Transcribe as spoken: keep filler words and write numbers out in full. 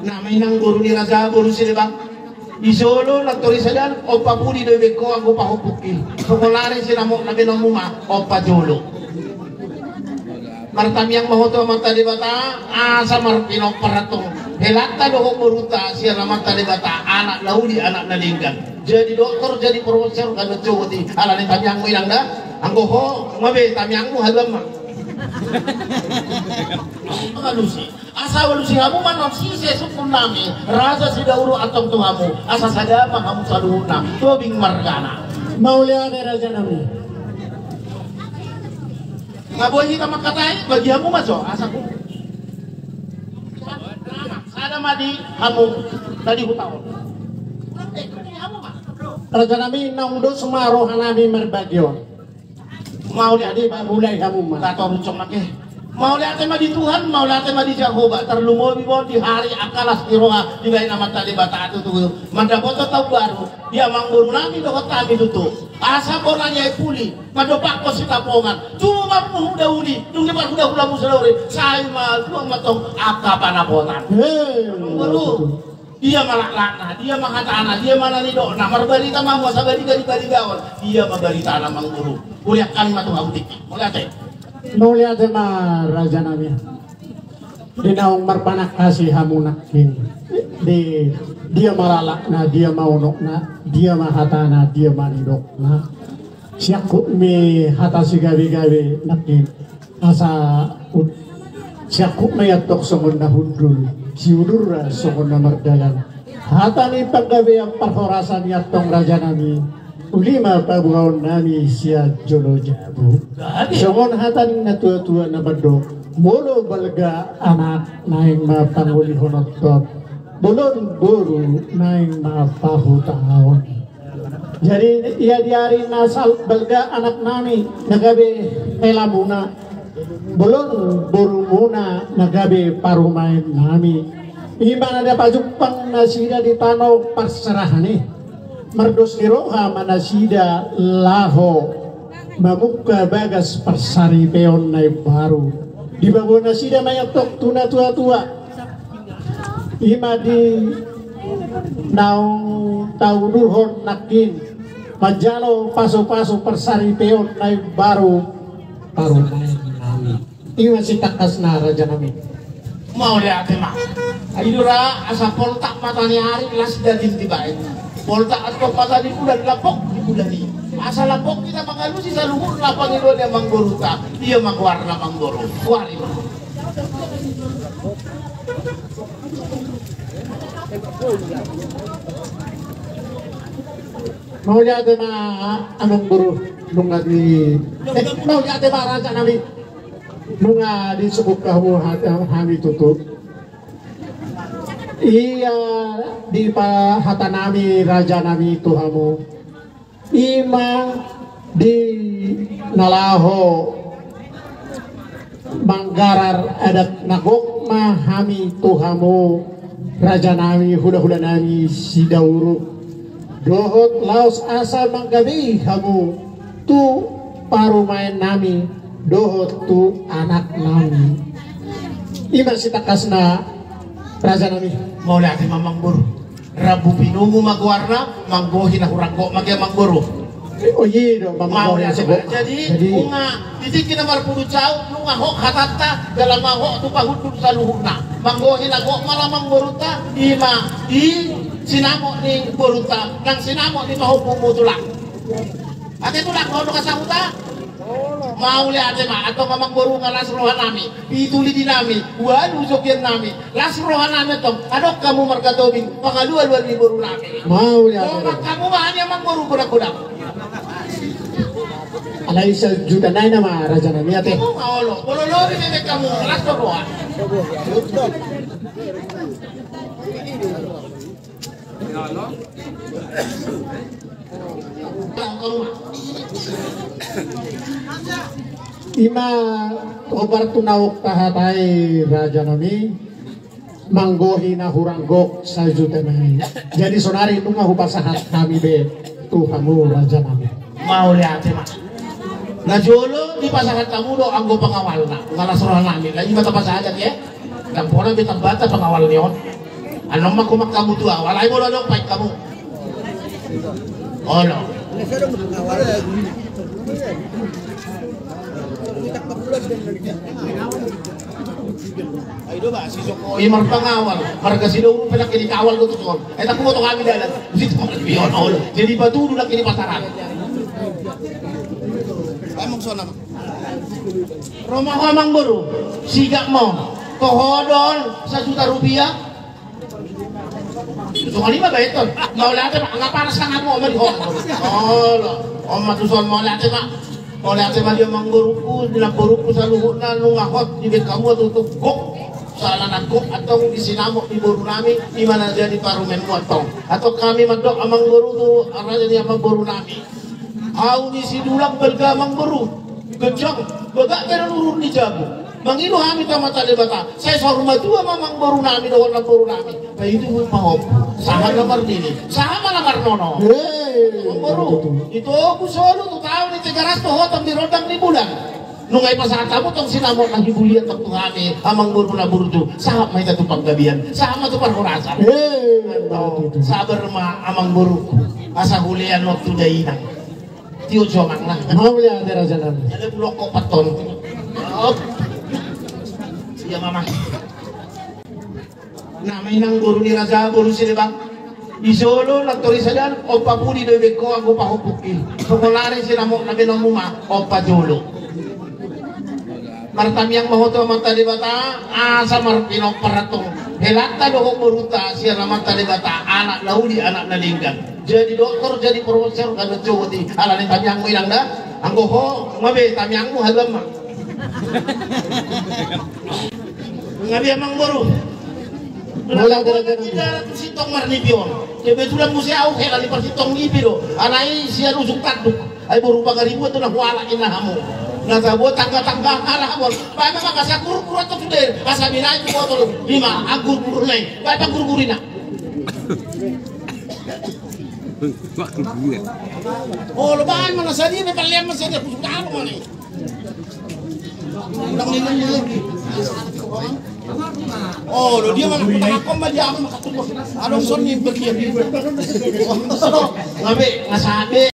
Na ma inang boru ni raja boru Silebang. Di jolo na tori sadan, ompa pudi do ibaen ho anggo pahompungki. Songon ari sinamot na baenonmu ma, ompa jolo. Martamiang ma ho tu Amanta Debata, asa marpinompar antong helanta dohot borunta sian Amanta Debata, anak na uli, anak na denggan. Jadi doktor, jadi profesor, gabe cogot i, ala ni tamiangmu inang da. Anggo ho, nunga be tamiangmu haluan ma. Mangalusi. Asa ualusi hamu ma non sise sungkunnami, raja Sidauruk antong tu hamu, asa sada ma hamu saluhutna, Tobing margana. Mauliate rajanami. Nga boi hita mangkatai, bagi hamu ma jo, asa ku. Sada ma di hamu, tadi hutaon. Rajanami, naung dos ma rohanami marbagi on. Mauliate ma, mulai hamu ma. Tator ucok nake. Mauliate ma di Tuhan, mauliate ma di Jahowa. Tarlumobi ma on di hari angka las ni roha dibaen Amanta Debata tutu. Mandapothon taon baru di amangborunami dohot hami tutu. Asa bona ni ai puli, mandompakkon sitapongan. Tubu ma punguda uli, dung diparhudahulamu sadari. Sai ma luang ma tong angka panapotan. Hei. Boru. Dia ma laklakna, dia ma hatana, dia ma na nidokna, marbarita ma hamu asa barita di baligaon, dia ma baritana amangboru. Mauliate ma tu hamu tingki, mauliate. Mauliate ma rajanami. Di naung marpanangkasi hamu nangkin. Di dia ma laklakna, dia ma unokna, dia ma hatana, dia ma nidokna. Siangkup ni hata sigabegabe nangkin. Asa siangkup ma i antong songon na hundul, siudurna songon na mardalan. Hata ni panggabean parhorasan i antong rajanami, uli ma paboaonnami sian jolo jabu. Songon hata ni natuatua na mandok, molo balga anak naeng ma pangolihon otot, bolon boru naeng ma pahutaon. Jadi ia di ari na sal balga anaknami na gabe helamuna, bolon borumuna na gabe parumaennami. Ima na dapajumpang nasida di tano parserahan i. Mardos ni roha ma nasida laho mamungka bagas parsaripeon na imbaru. Dipaboa nasida ma i antong tu natuatua. Ima di naung taudurhon nangkin manjalo pasupasu parsaripeon na imbaru parumaennami. Ima sitangkasna rajanami. Mauliate ma. Ai do ra asa poltak mata ni ari las daging dibaen. Poltak antong mata ni bulan, lapok di bulan i. Asa lapok hita mangalusi saluhutna pangidoan ni amangborunta. Dia ma goarna amangboru. Goari ma. Mauliate ma amangboru nunga di, eh, mauliate ma rajanami nunga disungkun hamu hata hami tutu. Ia di pa hatanami rajanami tu hamu. Ima di na laho manggarar adat na gok ma hami tu hamu rajanami hudahudanami Sidauruk dohot laos asa manggabei hamu tu parumaennami dohot tu anaknami. Ima sitangkasna rajanami. Mauliate ma amangboru. Rambu pinumu ma goarna, manggohi na hurang gok ma gia amangboru. Oh iya do, manggohi na hurang gok. Jadi nunga di tingki na marpudun saut nunga hok hatanta jala ma hok tu pahundul saluhutna. Manggohi na gok ma amangborunta, ima di sinamot ni borunta nang sinamot ni pahompungmu tulang. Ate tulang, hona sahuta. Mauliate ma, antong amangboru nga las rohanami, pitu lidinami, ualu jogiannami, las rohanami antong, adong hamu marga Tobing, pangalualuan ni borunami. Mauliate. Dongan hamu ma hami amangboru godang-godang. Alai sajuta nai nama rajanami ate. Olo, bololo di bebek hamu, las roha. Ima hombar tu na hok tahatai rajanami, manggohi na hurang gok sajuta nai. Jadi sonari nunga hupasahat hami be tu hamu rajanami. Mauliate ma. Na jolo dipasahat hamu do anggo pangawalna, nga las rohanami, lagi ma tapasahat ya. Tampona be tambata pangawal ni on. Annon ma komak hamu tu awal, ai molo adong paik hamu. Olo. Ai do ba, si Jokowi marpangawal, marga Sidoru pe nangkin dikawal do tuson. Ai taku boto hami dalan. Situ marpion, olo. Jadi batu dulu nangkin di pasaran. Emang sona. Ro ma ho amangboru, sigak ma ho. Toho do on sajuta rupiah. Songon i ma baenon. Mauliate ma, nga panas tanganmu, on ma di ho. Olo, on ma tuson, mauliate ma. Mauliate ma di amangboruku, di namboruku saluhutna, nunga hot dibaen hamu antong gok. Sahala na gok antong di sinamot ni boru nami, i ma na jadi parumaenmu antong. Antong hami mandok amangboru tu raja ni amangboru nami. Ahu ni Sidulang balga amangboru. Ganjang, bagak be na luhur ni jabu. Mangido hami tu Amanta Debata. Sai saur matua ma amangboru nami dohot namboru nami. Paidu pahompu. Sahat na marnini. Sahat ma na marnono. Hei. Amangboru. Di Togu Solo tu taon ni Tigaras dohot di rondang ni bulan. Nunga dipasahat hamu tong sinamot na hibulian tong tu hami amangboru na burju. Sahat ma hita tu panggabean. Sahat ma tu parhorasan. Hei. Antong. Sabar ma amangboruku. Asa hulean waktu dainang. Tio jomang lah. Mauliate raja nami. Ada bulok kok paton. Op. Sia mama. Nama inang boru ni raja boru Silebang. Di Solo nang tori sajan, ompa pudi do dibaen ho anggo pahompungki. Songon ari sinamot na baenonmu ma, ompa jolo. Martamiang ma ho tu Amanta Debata, asa marpinompar antong helanta dohot borunta sian Amanta Debata, anak na uli, anak na denggan. Jadi doktor, jadi profesor, gabe cogot i. Alani tamiangmu inang da, anggo ho, nga be tamiangmu haduan ma. Nga be amangboru. Mauliate raja nami. Di darat tu sintong marnipi on. Kebetulan muse ahu hela ni parsintong nipi do. Alai sian ujung tanduk. Ai boru Pangaribuan tu na hualap inna hamu. Na tabo tangga-tangga halak hamu. Baen ma mangasa gurgur antong sude. Asa binaen tu botol. Ima anggur-gurgur na i. Baen ma gurgur inna. Olo, baen ma na sadia, be pallean ma sadia, kusuk tabo ma na i. Ulang ni ulang ni. Olo, dia ma na kutangkap ma dia, apa makatukos. Adong son ni berdia. Nga be, nga sabe.